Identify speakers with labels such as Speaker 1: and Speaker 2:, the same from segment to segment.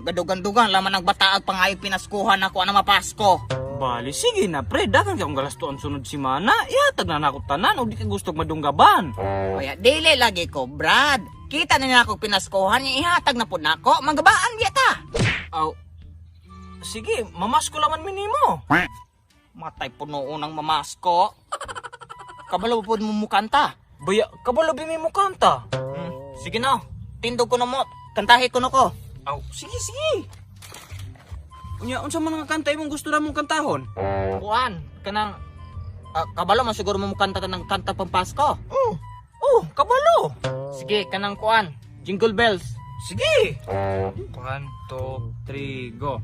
Speaker 1: Gadugan-dugan laman ang bataag pangayog pinaskuhan ako ana mapasko.
Speaker 2: Bali, sige na pre, daghan kay akong galastuan sunod simana. Ihatag na nako tanan og di ka gusto madunggaban.
Speaker 1: Kaya dili lagi ko, Brad. Kita na nako pinaskuhan niya, ihatag na pud nako. Manggabaan biya ta.
Speaker 2: Aw, sige, mamasko laman minimo.
Speaker 1: Matay puno ng mamasko. Kabalo pud mo mukanta.
Speaker 2: Baya, kabalo bi mo kanta.
Speaker 1: Sige na. Tindog ko na mo. Kantahi ko na ko.
Speaker 2: Aw, sige, sige. Unya, unsa man nga kanta imong gusto na mong kantahon?
Speaker 1: Kuan, kanang kabalo man siguro mo mukanta ka ng kanta pampasko.
Speaker 2: Oh, kabalo.
Speaker 1: Sige, kanang kuan. Jingle bells.
Speaker 2: Sige. 1, 2, 3, go.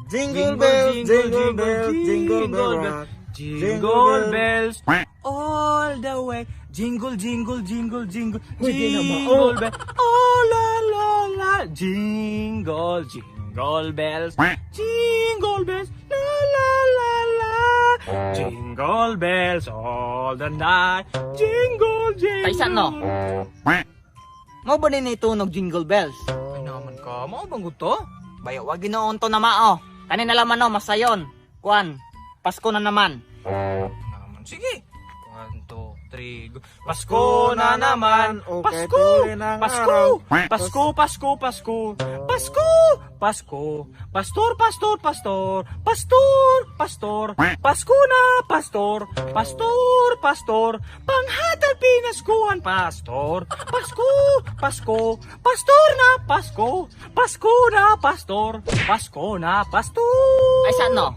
Speaker 3: Jingle bells, jingle bells, jingle bell rock.
Speaker 2: Jingle bells all the way. Jingle, jingle, jingle, jingle,
Speaker 3: Uy, di na mao.
Speaker 2: jingle bell. Oh, la, la, la. Jingle, jingle bells. Jingle bells. La, la, la, la. Jingle bells all the night. Jingle, jingle.
Speaker 1: Kaysa no? Mo ba ni tunog jingle bells?
Speaker 2: Ay naman ka, mao bang gusto?
Speaker 1: Bayo, wag ginoon to na mao. Kanina laman no, masayon. Kuan, Pasko na naman.
Speaker 2: Naman, sige. 1, 2, 3, go. Pasko na naman.
Speaker 3: Okay,
Speaker 2: Pasko!
Speaker 3: tuloy ng
Speaker 2: Pasko!
Speaker 3: araw.
Speaker 2: Pasko, Pasko, Pasko. Pasko! Pasko. Pastor, pastor, pastor. Pastor, pastor. Pasko na, pastor. Pastor, pastor. Panghatag pinaskuhan, pastor. Pasko, Pasko. Pastor na, Pasko. Pasko na, pastor. Pasko na, pastor.
Speaker 1: Ay saan no?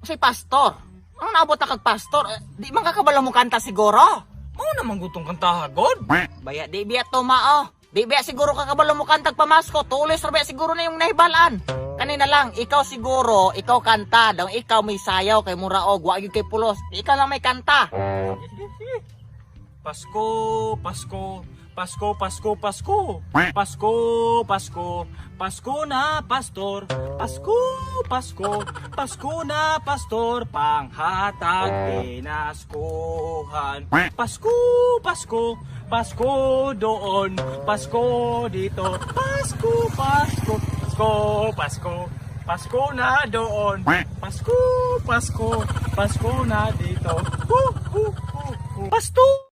Speaker 1: Kasi pastor. Ano naabot na kag pastor? Eh, di man kakabalo mo kanta siguro.
Speaker 2: Mao naman gutong kantaha, God.
Speaker 1: Baya, di biya to mao. Di biya siguro kakabalo mo kantag pamasko. Tuloy sa biya siguro na yung nahibalan. Kanina lang, ikaw siguro, ikaw kanta. Daw ikaw may sayaw kay Muraog, wa gyud kay Pulos. Ikaw lang may kanta.
Speaker 2: Pasko, Pasko, Pasko, Pasko, Pasko, Pasko, Pasko, Pasko na pastor, Pasko, Pasko, Pasko na pastor, panghatag pinaskuhan. Pasko, Pasko, Pasko doon, Pasko dito, Pasko, Pasko, Pasko, Pasko, Pasko na doon, Pasko, Pasko, Pasko na dito. Hu, hu, hu, hu. Pasto!